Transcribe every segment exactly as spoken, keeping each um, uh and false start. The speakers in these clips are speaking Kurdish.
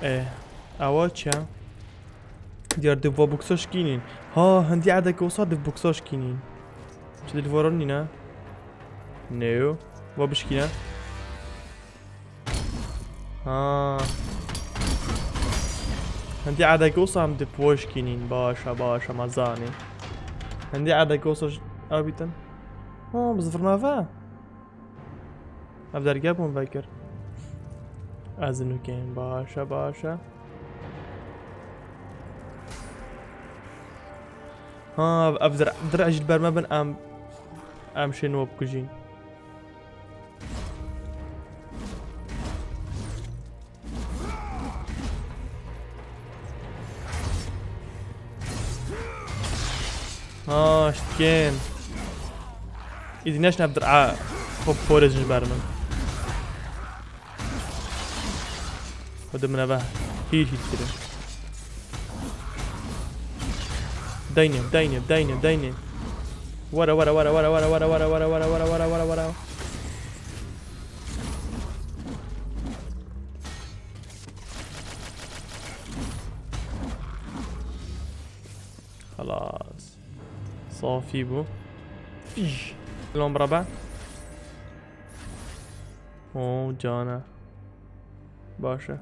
E, ewa çi ye? Diyar di va boksa şikînîn. Ha, hindî edeke wisa di boksa şikînîn. Çi di li vara nîne? Neo. Va bişkîne. Ha. Hindî edeke wisa em di poşkînîn. Baş e, baş e, me zanî. Hindî edeke wisa ş-, ew bîtin. Ha, bi zifirnave. Ev derge bûn vekir. Ez nûkeyim. Baş e, baş e. Ha, ev dir-, dir'e jî li ber me bin, em, em şên we bikujîn. Ha, ştikin. Îdî neşne ev dir'a xwe porêzin ji ber min. Xwedê min eve hîl hîl kirin. Deynê, deynê, deynê, deynê. Were, were, were. Xelas. Safî bû. Fij. Lom rebe. Oo, cane. Baş e.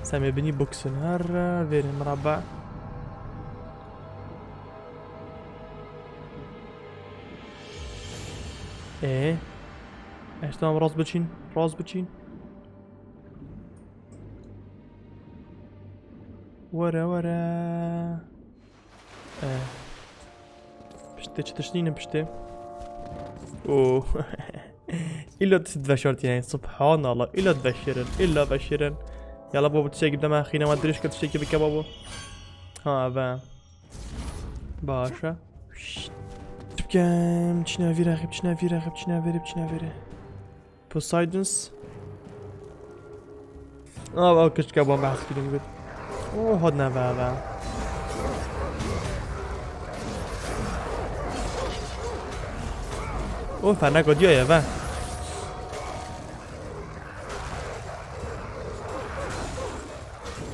Semê binî boksin her vêrê mirabbe. Ê. Eşte em rast biçîn, rast biçîn. Were, were. Eh. Piştê çi tiştînin piştê. Oo. Îlo tu veşartî yani. Subhanallah. Îlo veşirin. Îlo veşirin. Yala baba tiştekî bide me xîne me dirêj ke tiştekî bike babo. Ha, eve. Baş e. Şşt. Çi bikem? Çine vîre xip, çine vîre xip, çine vêrê, çine vêrê. Poseidons. Aa, bak, kişke bomba haskidin gud. Oh, hodna va va. Oh, fena godiya ya va.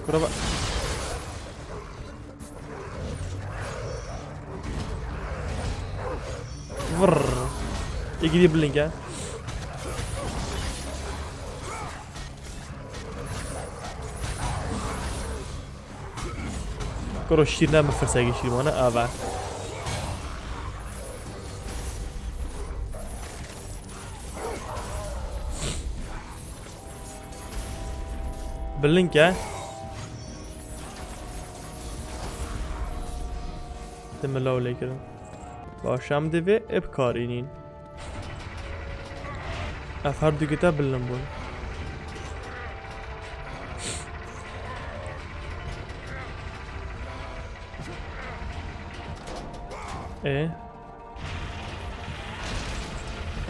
Kuraba. Vırr. Yekî dî bilink e. Kuro şîr ne min firsegî şîr mane ava. Bilink e. Te min law lê kirin. Baş em divê ê bikarînîn. Ev her du gita bilind bûn. Ê?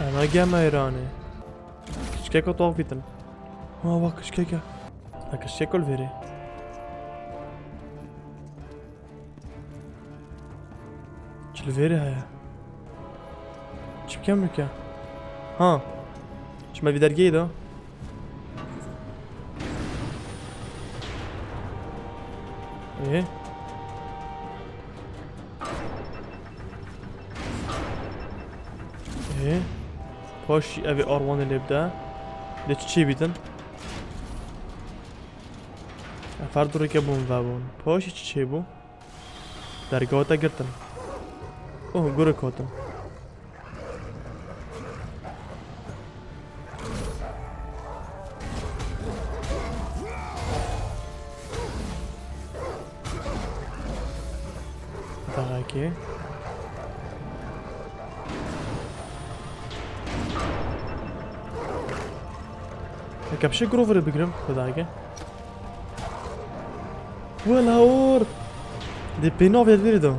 Ana gema Îranê. Kişkeko tavîtin. Ha, bak kişkeke. Ha, kişkeko li vêrê. Çi li vêrê heye? Çi bikem nûke? Ha. Çime vî dergehê de. Ê? Ê? Paşî evê arwanê lê bide. Lê çi çê bîtin? Ev her du rêke bûn vebûn. Paşî çi çê bû? Dergeha te girtin. Oh, gurek hatin. Dagakê. Eke bir şey Grover'ı bigirim, bir dahaki. Wela or. De pênavê vêrê de.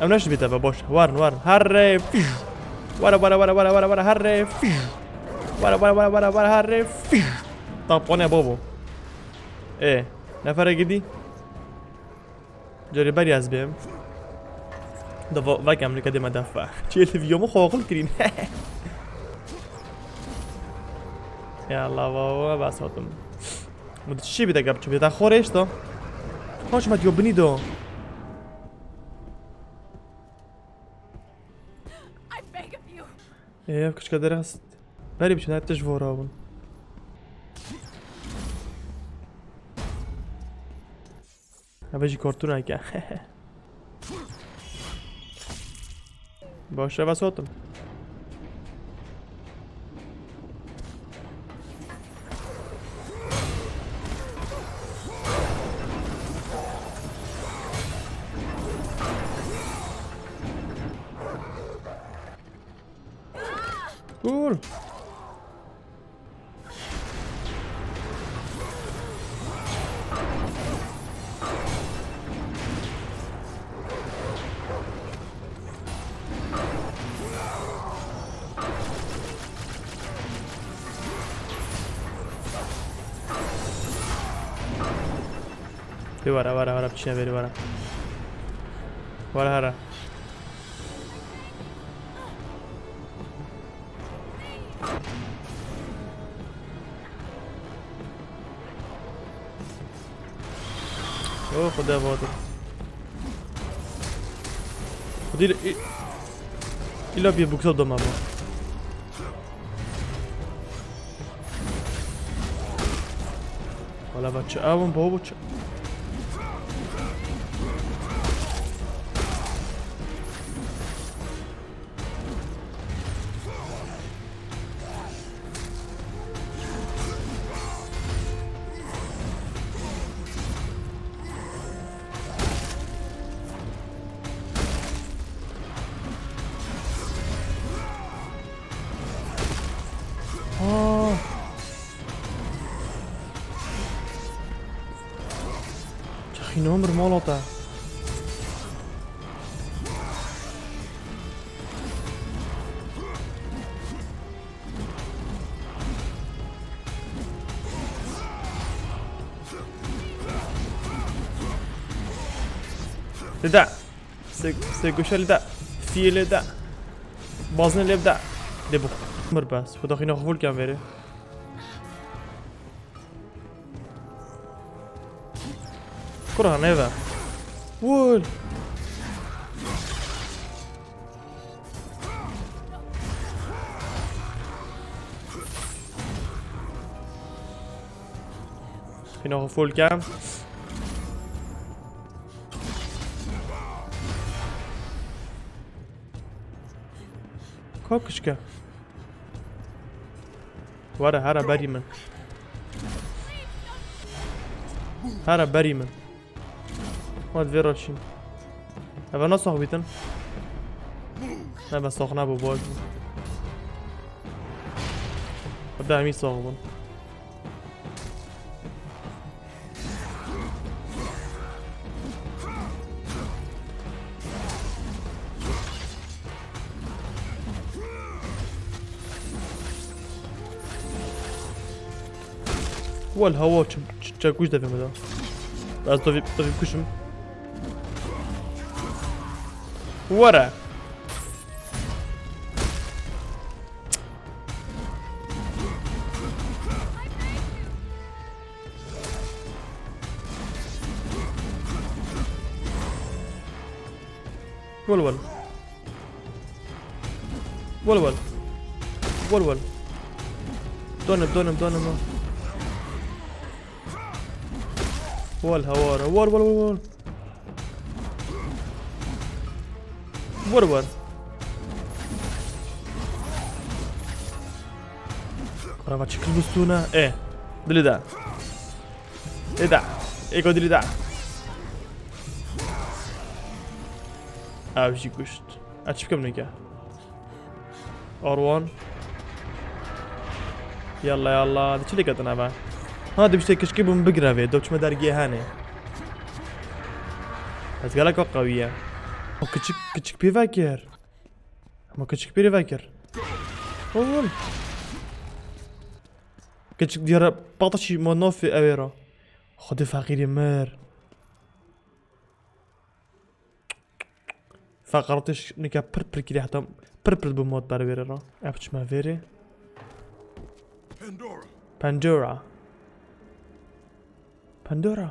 Ew neş dibîte be, boş. Warin, warin. Herre, fiş. Wara, wara, wara, wara, wara, wara, herre, fiş. Wara, wara, wara, wara, wara, herre, fiş. Tapone bobo. E, nefere gidi. Carê berî ez bêm. Da va-, vek em li kedê me def ve. Çê li vîyo min xwe aqil kirîn. Ya Allah, va, va, bes hatim. Min di çi bide gap çi bide xorêş da. Kaç me diyo binî do. I beg of you. Ê, ev kiçka derest. Berî biçin, her tişt vora bûn. Eve jî kartûneke. Baş, eve sotim. Cool. Dê were, were, were, biçîne berî were. Were here. Oh, Xuda batir. Xwedî î-, îla bî buksa doma ba. Wala ba çi awin babo çi? Aa! Çaxî nomir mala te. Dede. Sê, sê goşe lê de. Fiyê lê de. Bazine lê de. Lê bu. Mir bes. Xuda xîna xul ken verê. Kura neve. Vur. Xîna xwe fol kem. Ka kişke. Were, here berî min. Here berî min. Hadi vê re çîn. Eve ne sax bîtin? Ne be sax nebû, baş bû. Hadi hemî sax bûn. Wal hawa çi, çi, çekuş devê me da. Ez devê, devê kuşim. Were. Wal wal. Wal wal. Wal wal. Donim, donim, donim. Wal hawara. Wal, wal, wal, wal. Wal wal. Kurava çekil bistûne. E. Dilê de. Ê de. Ê go dilê de. Ev jî kuşt. Ez çi bikim neke? Arwan. Yalla yalla. Di çi lêketin eve? Ha, di biştê kişkî bûm bigire vê. Do çime dergiyê henê. Ez geleka qewî ye. O kiçik, kiçik pê vekir. Ama kiçik pê vekir. Oğlum. Kiçik diyara pataşî ma nafê ewê ra. Xwedê feqîrê mir. Feqeratê nika pir pir kirî, heta pir pir bû mod ber vêrê re. Ev çima vêrê? Pandora! Pandora. Pandora.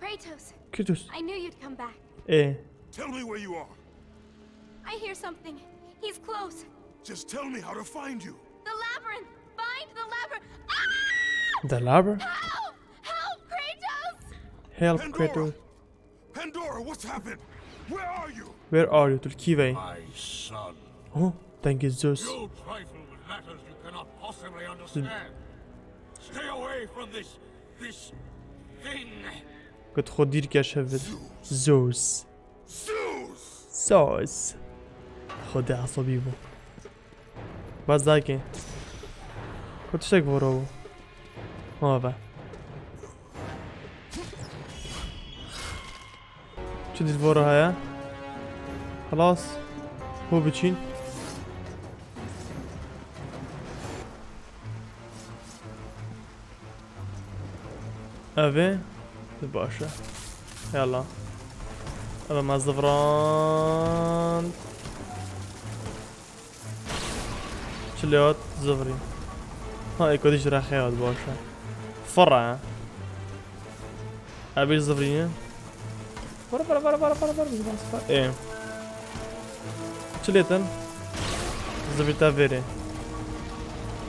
Kratos, Kratos. I knew you'd come back. Ê. Tell me where you are. I hear something. He's close. Just tell me how to find you. The labyrinth! Find the labyrinth! Ah! The labyrinth? Help! Help, Kratos! Help Pandora! Kratos. Pandora, what's happened? Where are you? Where are you? Tu li kî ve? My son, Oh, dengê Zeus. You trifle with matters you cannot possibly understand. Stay away from this, this thing. Got xwe dîr keş hevit. Zeus. Zeus! Zeus. Xwedê esabî bû. Bas dayke. Ku tiştek voro bû. Ha be. Çi dîl voro heye? Xelas. Hû biçîn. Ev ê. Baş e. Yalla. Ev me zivrand. Çi lê hat zivrî. Ha, êko dî ji rexê hat, baş e. Fir e. Ev ê zivrîne. Vara, vara, vara, vara, vara, vara, vara, vara. Ê. Çi lê tin? Zivrî te vêrê.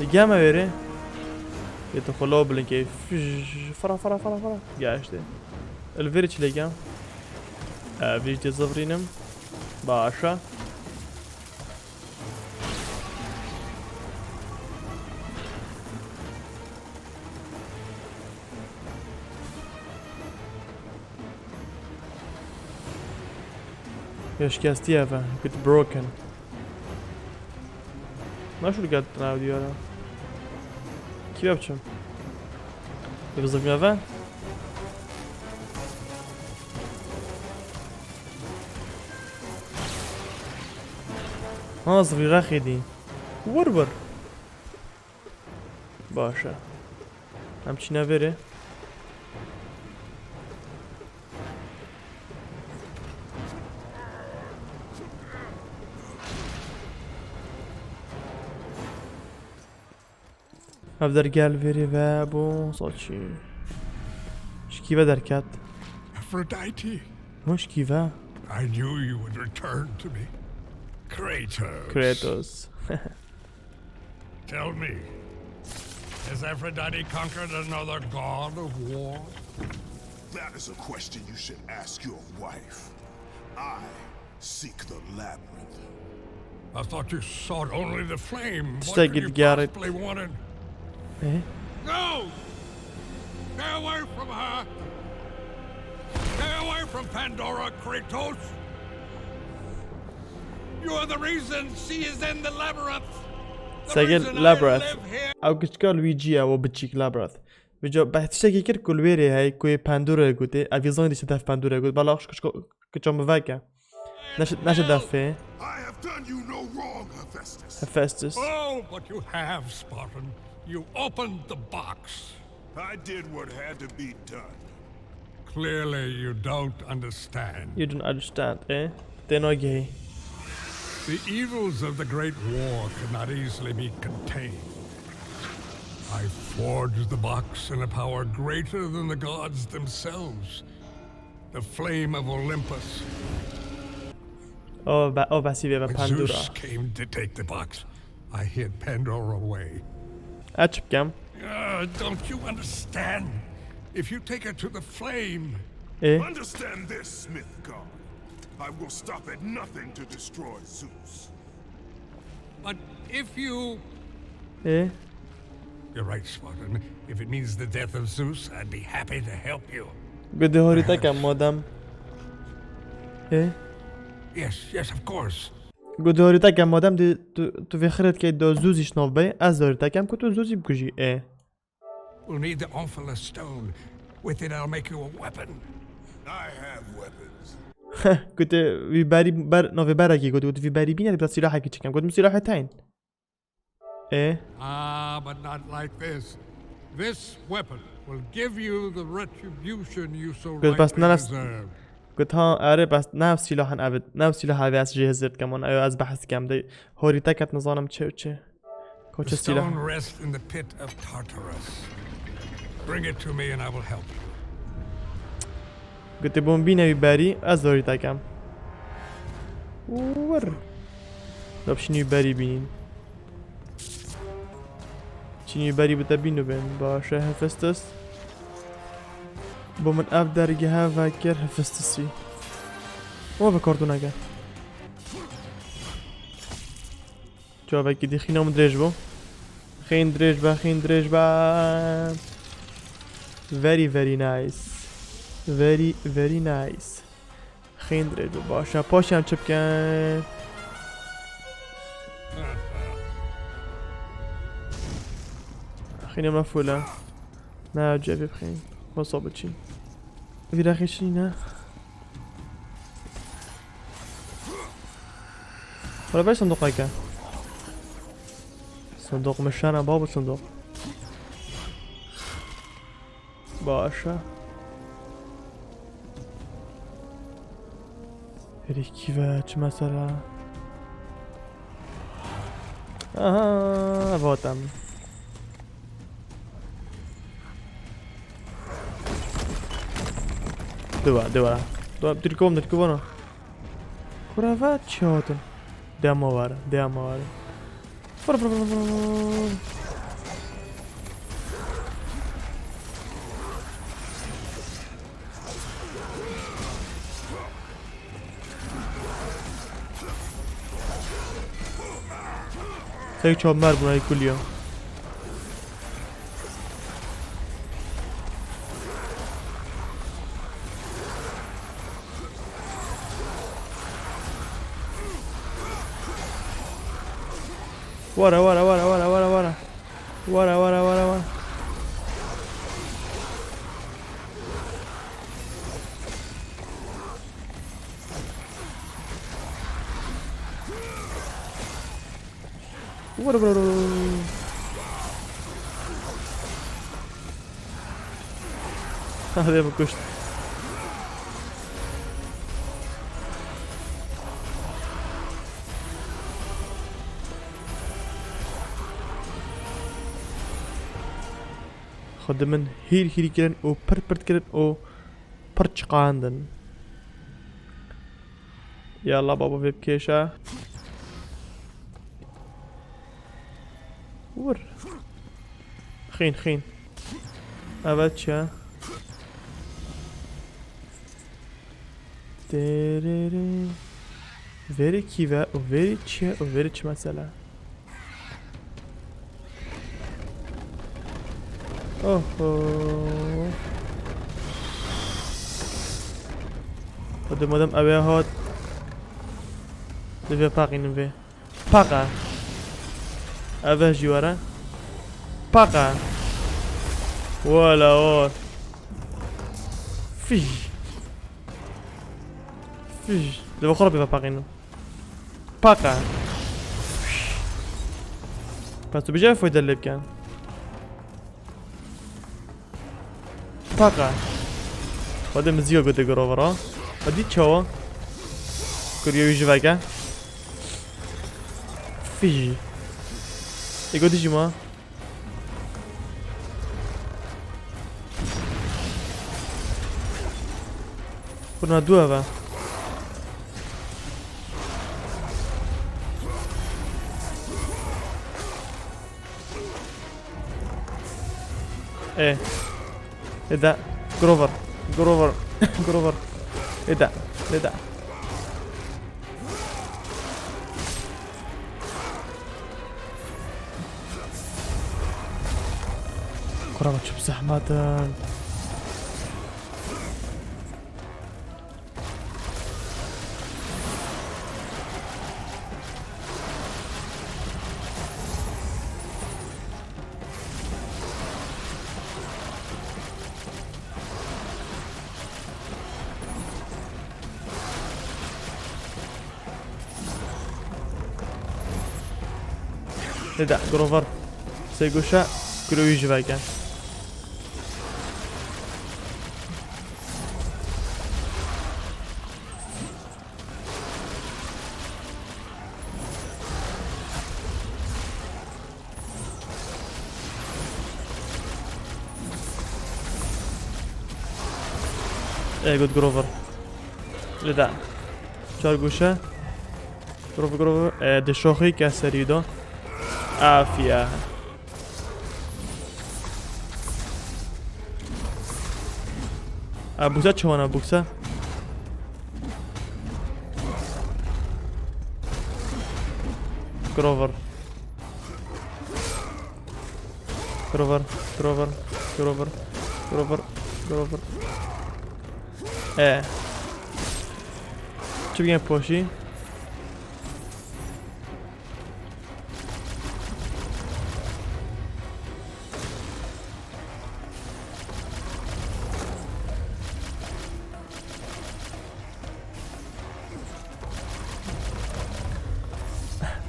Ê, geme vêrê. Ê, tu xwe law bilinkê. Fij, fara, fara, fara, fara. Geştê. Li vêrê çi lê gem? Ev jî tê zivrînim. Baş e. Ya şikestî ev e. Get broken. Naşûr geldi nav diyara. Kî biçim? Bizimkine ve? Ha, zivî rexê dî. Vur vur. Baş e. Em çîne vêrê. Ev dergel vêrê ve bo saçî. Şikî ve derket. Aphrodite, Ho şikî ve. I knew you would return to me. Kratos. Kratos. Tell me, has Aphrodite conquered another god of war? That is a question you should ask your wife. I seek the labyrinth. I thought you sought only the flame. Just What take could it, you Garrett. possibly want in... Eh? No! Stay away from her! Stay away from Pandora, Kratos! You are the reason she is in the labyrinth! The Segel reason I Labyrinth. Live here! Ew kiçika li wî cî ye, we biçîk Labyrinth. Vêca beh tiştekî kir ku li wêrê heye, ku yê Pandorayê gotê. Ev yê zanî dişte def Pandorayê got. Bela xwe kiçika, kiça min veke. Neşe, neşe defê. I have done you no wrong, Hephaestus. Hephaestus. Oh, but you have, Spartan. You opened the box. I did what had to be done. Clearly, you don't understand. You don't understand, eh? Tê nagihî. The evils of the Great War could not easily be contained. I forged the box in a power greater than the gods themselves. The flame of Olympus. O be, o behsî vê ve When Pandora. Zeus came to take the box, I hid Pandora away. Ez çi bikem? Uh, don't you understand? If you take her to the flame, E? Understand this, Smith God. I will stop at nothing to destroy Zeus. But if you... E? You're right, Spartan. If it means the death of Zeus, I'd be happy to help you. Guhdarî te kem madem. E? Yes, yes, of course. Guhdarî te kem madem, di tu, tu vê xirê dikey da Zeus jî şinav bey, ez darî te kem ku tu Zeus jî bikujî. E? We'll need the Omphalos stone. With it, I'll make you a weapon. I have weapons. Gote vî berî ber, navê berekî gote, gote vî berî bîne, dibda silahekî çekem. Gote min silahê te yên. E? Ah, but not like this. This weapon will give you the retribution you so Good, bas rightly nanas- deserve. Got ha, erê, bes ne ev sîlahan ev, ne ev sîlah ev ez jê hizir dikim, wan ew ez behs dikim, de horî te ket nizanim çi û çi. Ko çi sîlah. Stone rests in the pit of Tartarus. Bring it to me and I will help you. Gotê bûn bîne wî berî, ez horî te kem. Wer. Dop şinî wî berî bînîn. Çinî berî bi te bîn û bên. Baş e, Hephaestus. Bo min ev dergehe vekir Hephaestusî. Ama bi kartûneke. Çavekî dî xîna min dirêj bû. Xîn dirêj be, xîn dirêj be. Very, very nice. Very, very nice. Xîn dirêj be, baş e. Paşê em çi bikin? Xînê me full e. Ne, cevê bixîn. Wasa biçîn. Vîra xîşî ne? Wala ver sindoqeke. Sindoq min şana, babo sindoq. Baş e. Herî kî ve çi mesela? Aha, vatem. Diwa, diwa. Diwa, dirkom, dirkom. Kura va çi hatin? Dema var, dema var. Vur, vur, vur, vur. Tek çav mer bûna kuliya. Wara, wara, wara, wara, wara, wara. Wara, wara, wara, wara. Vur, vur, vur. Hadi bu kuşt. Xwe di min hîr hîr kirin û pirt pirt kirin û pir çiqandin. Yalla baba vê bikêşe. Vur. Xîn, xîn. Evet çi? Derere. Verê kî ve û verê çi ye û verê çi mesela? Oho. Hadi madem eve hat. Divê paqînin vê. Paqa. Eve jî were. Paqa. Wala or. Fij. Fij. Divê xwe re paqînin. Paqa. Pes tu bijê foyde lê bikin. Paqa. Hadi miziyo gode grovera. Hadi çawa. Kuriyo yüzü veke. Fiji. Ego dijima. Buna dua va. E. Eda. Grover. Grover. Grover. Eda. Eda. Kurama çok zahmet. Neda, Grover. Sê goşa, Groverî ji veke. E, got Grover. Li de. Çar goşe. Grover, Grover. E, di şoxî ke serî do. Afiye. A, buksa çawana buksa. Grover. Grover, Grover, Grover, Grover, Grover. E. Çi bigên poşî?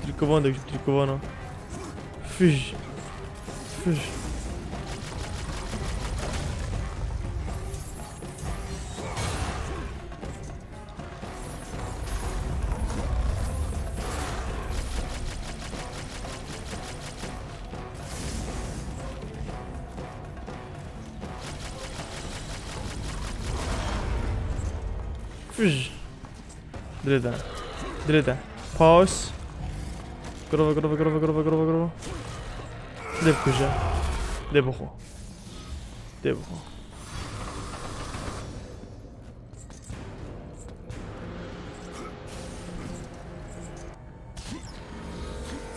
Trikovan döküp trikovan o. Füj. Füj. Füj. Dirê de. Dirê de. Pause. Grova, grova, grova, grova, grova, grova. Dê bikuje. Dê bixwe. Dê bixwe.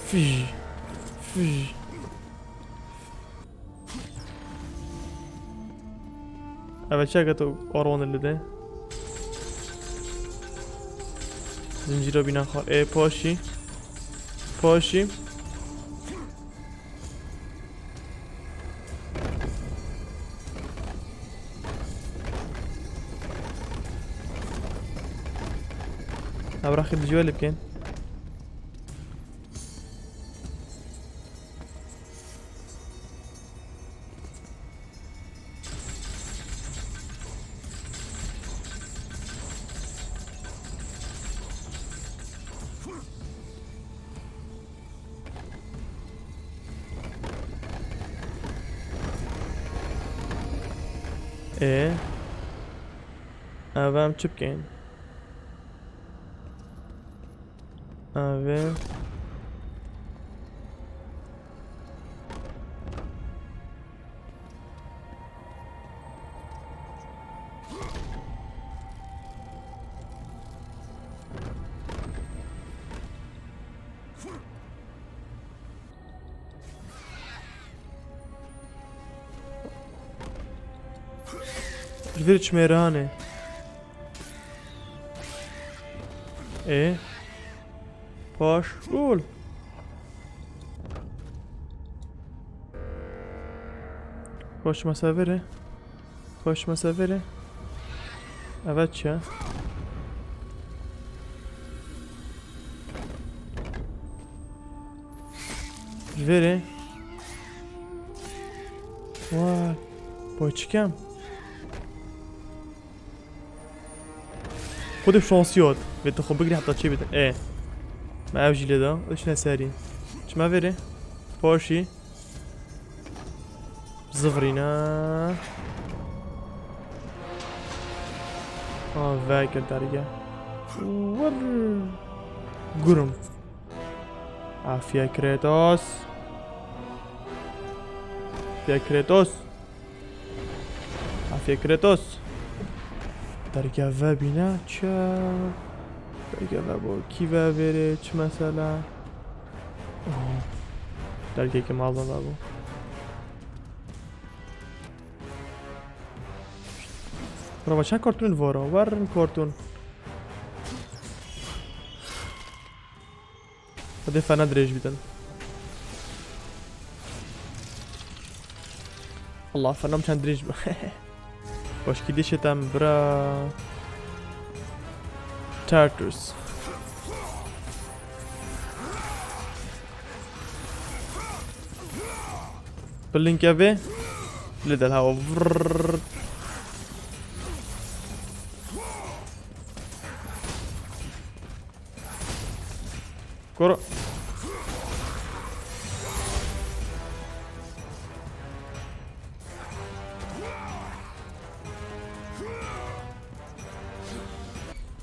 Fij. Fij. Eve çeka tu orwanê li de. Zincîra bîna xwe. Ê, paşî. Paşî. Ev rexê dijî wê lê bikin. Ê. Ev em çi bikin? Ev ê. Ji vir çimê rane. Ê. Paş. Gol. Paş mesafere. Paş mesafere. Evet ya. Vere. Vay. Boçikem. Xwedê şansiyat. Vê tu xwe bigirî heta çê bidin. Ê. Me ev jî lê da. Diçine serî. Çime vere. Paşî. Zivrîne. Ha, vekir derge. Wurr. Gurum. Afiye Kratos. Afiye Kratos. Afiye Kratos. Derge ve bîne çi? Derge ve bo kî ve vêrê çi mesela? Oh. Dergeke mezin ve bû. Bravo, çend kartûn vara? Werin kartûn. Hadi fena dirêj bidin. Allah, fena çend dirêj bi. Başkî dişê tem bira. Tartarus. Blink evê. Lê del hava. Vrrrr. Koro.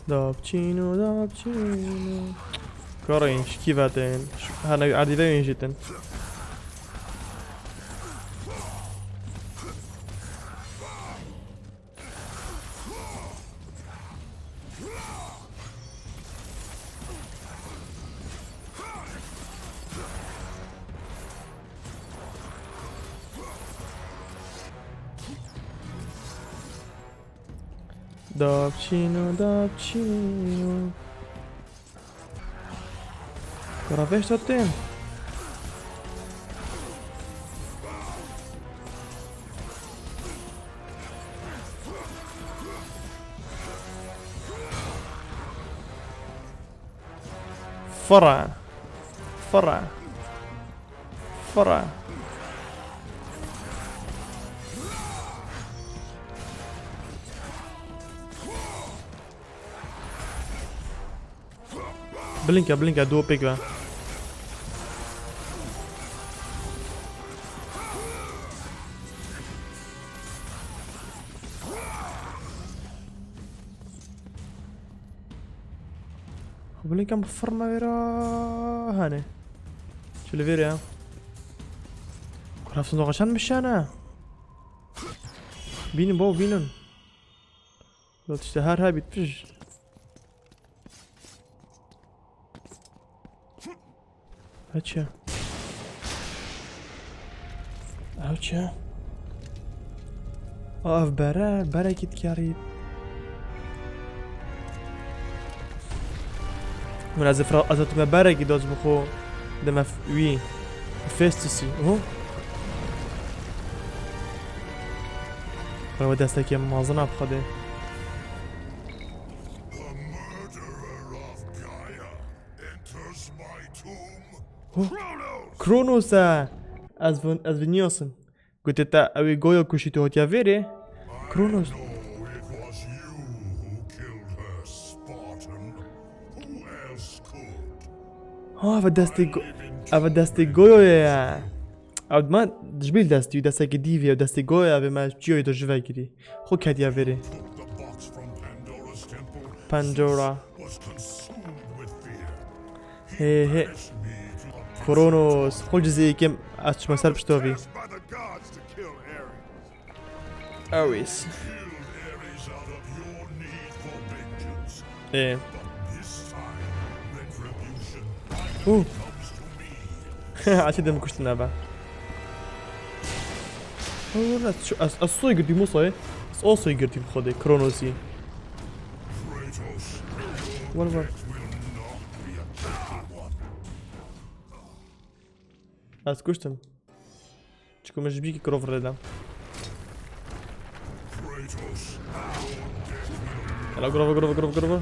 Dapçîno, dapçîno. Karayın şikî vetin. Hana erdî ve yunjitin. Dapçîno, dapçîno. Kara veşta tên. Fıra. Fıra. Fıra. Blinka, blinka, duo pêk ve. Xwe blinka min firme wêra hene. Çi li vêrê ya? Kurafsin doğa çend mişane? Bînin bo, bînin. Lo tişte her her bit pij. Ew çi? Ew çi? A, ev bere, berekî dikarî. Min ez ê fira-, ez ê dime berekî doz bi xwe dime f-, wî. Festusî. Oho. Ew destekê mezin a bi Xwedê. Enters my tomb. Ho. Kronos e! Ez vin, ez vin niyasim. Gotê te ew ê Goya kuşî tu hatiya vêrê? Kronos. I know it was you who killed her, Spartan. Who else could? Ha, ev destê Go-, ev destê Goya ye. Ew dima ji bil destî, destekî dîvî ye, destê Goya ye, vê me çiyoyê tu ji vekirî. Xwe ketiye vêrê. Pandora. Hê, hê. Kronos, xwe cizê yekem ez çima ser pişta vî. Ares. Ê. Hu. Aslında mi kuştin abi. Hu, ez, ez, ez soy girdim o soy. Ez o soy girdim xwedê, Kronosî. Were, were. Ez kuştim. Çiku min ji bîkî kirov rêde. Ela grova, grova, grova, grova.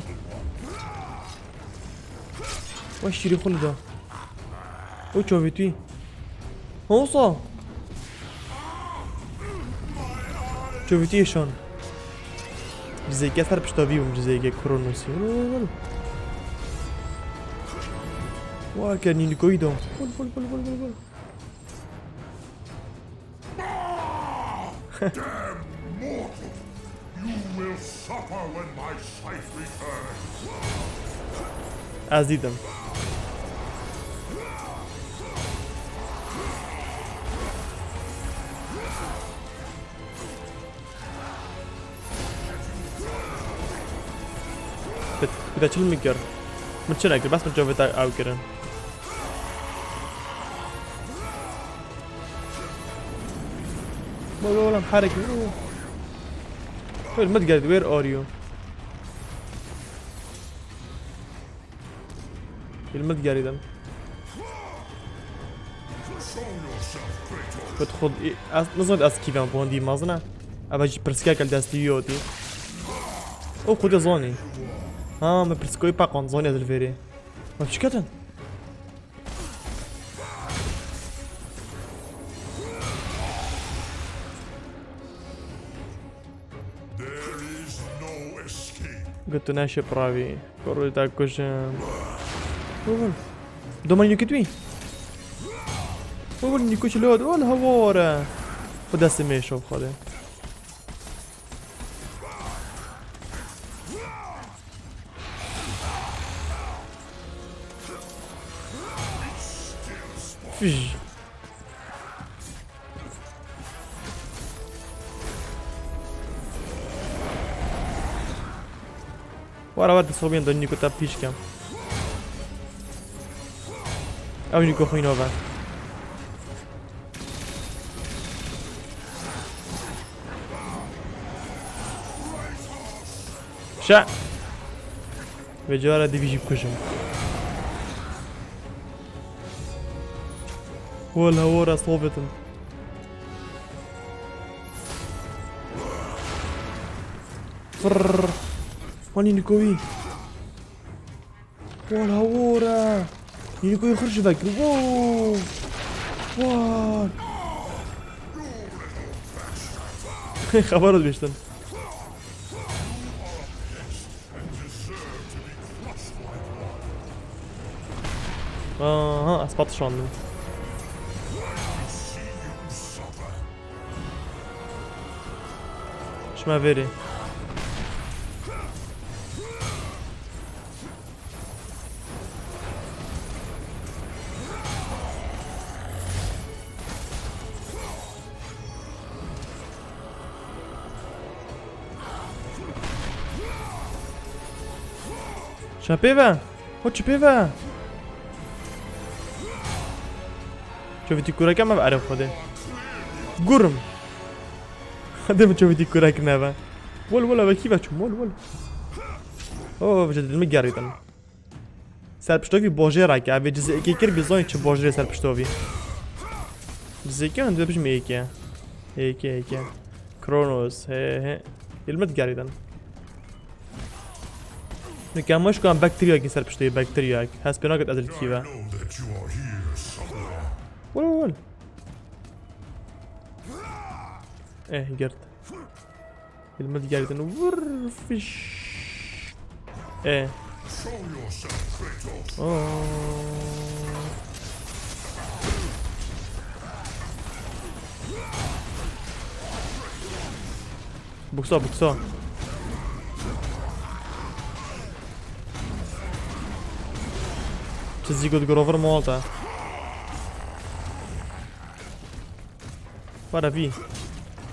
Wa şîrî xwe li da. O çavîtî. Hosa. Çavîtî şan. Cizêke ser pişta vî bûm, cizêke Kronosî. Wa ke nînikoyî da. Bul, bul, bul, bul, bul, bul. Damn mortal! You will suffer when my scythe returns! Ez dîtim. Bit-, bit çil min kir. Min çi nekir, bes min çavê te ew kirin. Bol oğlum, hareket. Where, min digerî, where are you? Where, min digerî dem. Kot xud, ez nizam ez kî vem pondî mazina. Eva jî pirskek el destî yotî. O xud zanî. Ha, me pirskoyî peqand zanî ez li vêrê. Me çiketin? There is no escape. Gotine şe pravî. Koroyê te kujim. Bibin. Doman yekî tu yî. Bibin, nîko çi lewat. Wal haware. Xwe destê me şov xwedê. Pij. Wara wara disobiyên de nîko te pîş kem. Ew nîko xwîno ve. Şe. Vê cara dî vî jî bikujim. Wala wara sovetin. Fırr. Hani nîko wî. Wala wora. Yînîkoyê xirj vekir. Wow. War. Xeber dibêştin. Aha, ez pat şandim. Şime verê. Şime pê ve. Ho çi pê ve? Çovîtî kureke me ve erê xwedê. Gurim. Xwedê min çovîtî kurek neve. Wol wol eve kî ve çûm wol wol. Oh, vêce dilmi gerîtin. Serpiştovî bojêrek e. Vê cizê êkê kir, bizonî çi bojêrê serpiştovî. Cizê êkê, hûn dibêjim êkê. Êkê, êkê. Kronos, he, he. Dilmi digerîtin. Nike, em weş kan bakteriyakî serpiştovî, bakteriyek. Hez pê naket ez li kî ve. Wol, wol, wol. Eh, girt. Dilmi digerîtin. Vur, fiş. E. Oh. Buksa, buksa. Çizî got Grover mi hata. Were vî.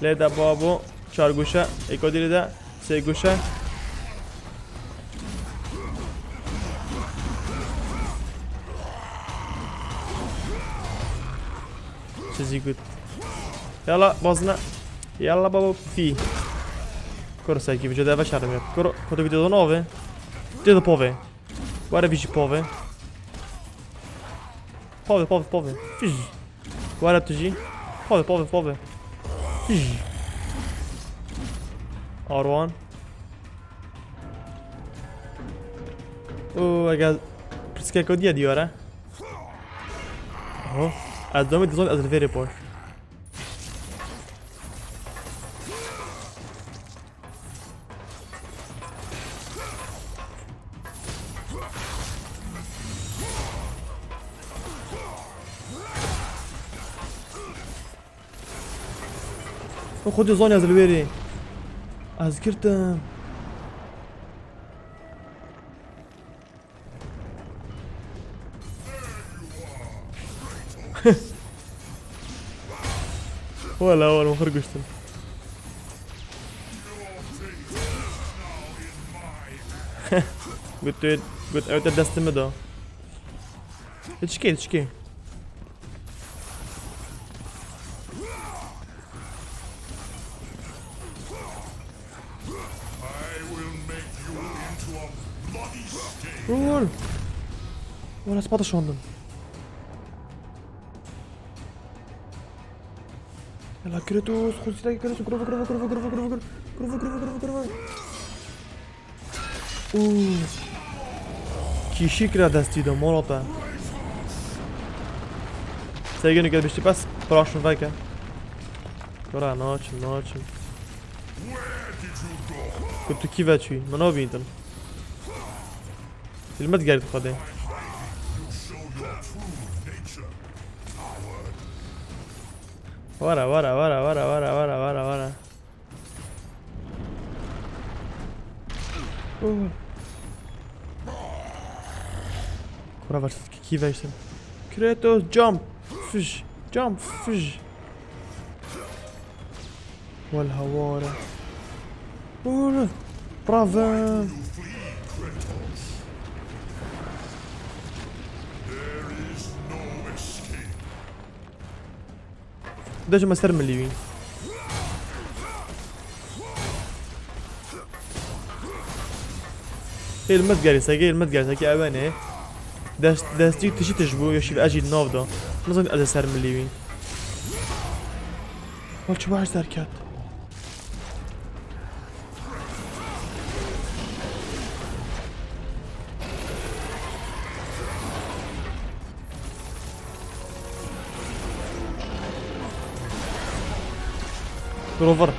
Lê de babo. Çar guşe. Êko dîrê de. Sê guşe. Çizî gut. Yala bazine. Yala babo fî. Koro sekî vîdeo de ve şerm yok. Koro, kodu vîdeo de nove. Tê de pove. Were vî jî pove. Pove, pove, pove. Fij. Were tu jî. Pove, pove, pove. Fij. Arwan. Oo, eger pirsgeko diye diyore. Aha. Ez domê dizon ez li vêrê poş. Xwedê zanî ez li wêrê. Ez girtim. Wala, wala, xir guştin. Got, got, ew te destê min da. Diçikê, diçikê. Vur, vur. Vur, ez pata şandim. Yala Kratos, xwezî Kratos, kurva, kurva, kurva. Û. Kîşî kira destî de, mala te. Sergê nûke biştî pes, piraşin veke. Kura, naçim, naçim. Ku tu kî veçûyî, min nabîndin. Hilmet gerî Xwedê. Wara, wara, wara. Oh. Kura versus kî veştin. Kratos jump. Fij. Jump. Fij. Wal hawara. Ur. Bravo. Dejime ser milî wî. Hêl mit gerî seke, hêl mit gerî seke ewe ne. Dest, destî tişî tiş bû, yo şîv ejî nav da. Nizan ez ser milî wî. Wa çi baş derket. Grover.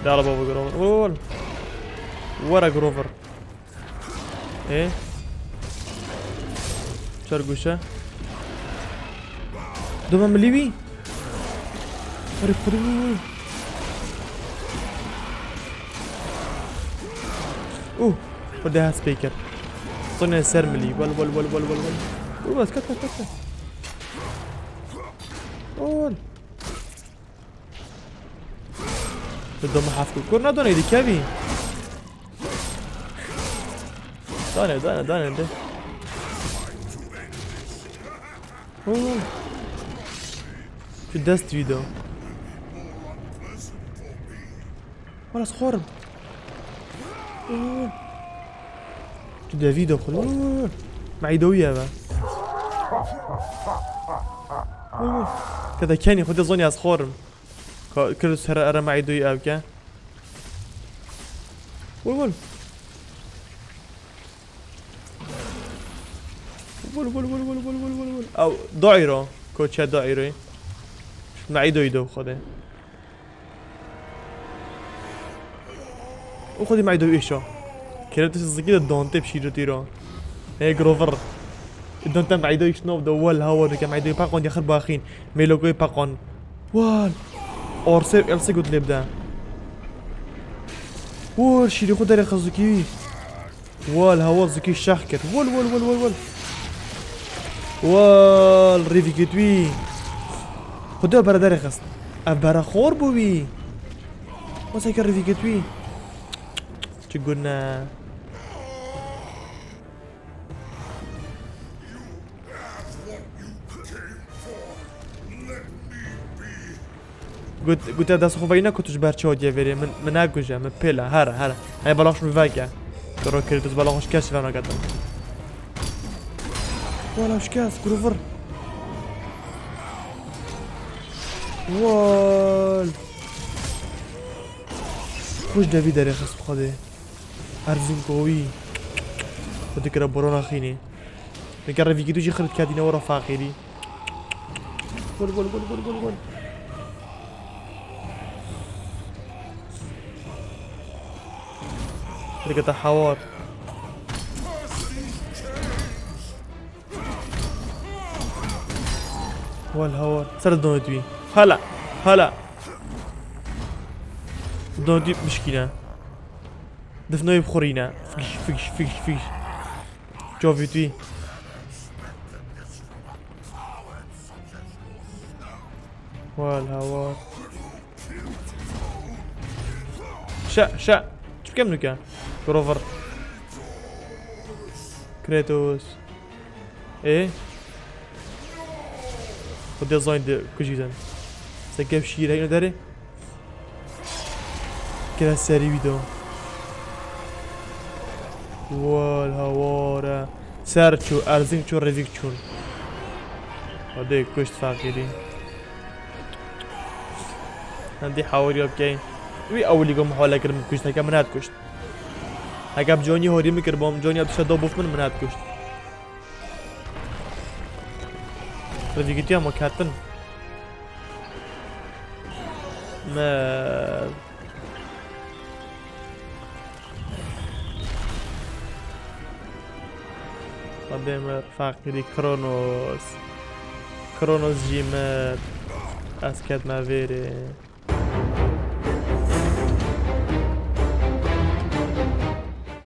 Dala baba Grover. Ol. Wara Grover. E? Çar guşe. Doma milî wî. Erê xwedê wî wî. Uh. Xwedê hest pê kir. Sonê ser milî. Wel, wel, wel, wel, wel, wel. Û bas, ket, ket, ket, ket. Ol. Doma heft ku. Kur nadone dikevî. Dane, dane, dane de. Ol. Şu dest wî da. Wala ez xwarim. Ol. Tu devî de xwe. Ol. Meîdewî eve. Ol. Kete kenî xwe de zonî ez xwarim. Ka-, kir ser ere meîdewî ev ke. Ol, ol. Ol, ol, ol. Ew daîro. Koçe daîroyê. Meîdewî de xwe de. Û xwedî meîdewî êşa. Kratos zikî de Dante bi şîretî ra. Hey Grover. Dante meîdewî şinov de wel hawa dike meîdewî peqon yaxir baxîn. Mêlokoyê peqon. Wal. Arsê û Else got lê bide. Wal şîrê xwe derê xwe zikî. Wal hawa zikî şex kir. Wal, wal, wal, wal, wal. Wal rîvî git wî. Xwedê bere derê xist. Ev bere xor bû wî. Wasa kir rîvî git wî. Çi gune. Got, gote dest xwe veyne ku tu ji ber çi hatiye verê. Min, min nekuje, min pêle, here, here. Hey balax min veke. Tu ro Kratos balax xwe şikest ve naketin. Wala şikest, Grover. Wal. Xwe ji devî derê xist xwedê. Erzînko wî. Xwe dikire borona xînê. Dikare vîgî tu jî xirit kedîne wera feqîrî. Gol, gol, gol, gol, gol, gol. Dikete hawar. Wal hawar. Ser donê tu yî. Hala. Hala. Donê tu yî bişkîne. Difnoyê bixurîne. Fiş, fiş, fiş, fiş. Çavî tu yî. Wal hawar. Şe, şe. Çi bikem nuke? Grover. Kratos. Ê? Xwedê zayîn de kujî den. Seke şîr heyno derê. Kire serî wî do. Wal haware. Ser çû, erzîng çû, revîk çûn. Xwedê kuşt feqîrî. Hindî hawiriya bikeyin. Wî ewilî ku min hale kir min kuşt, heke min net kuşt. Heke bi Johnny horî min kir, bom Johnny tişta do bof min, min net kuşt. Revîgitiya me ketin. Me. Xwedê me feqîrî Kronos. Kronos jî me. Ez ketme vêrê.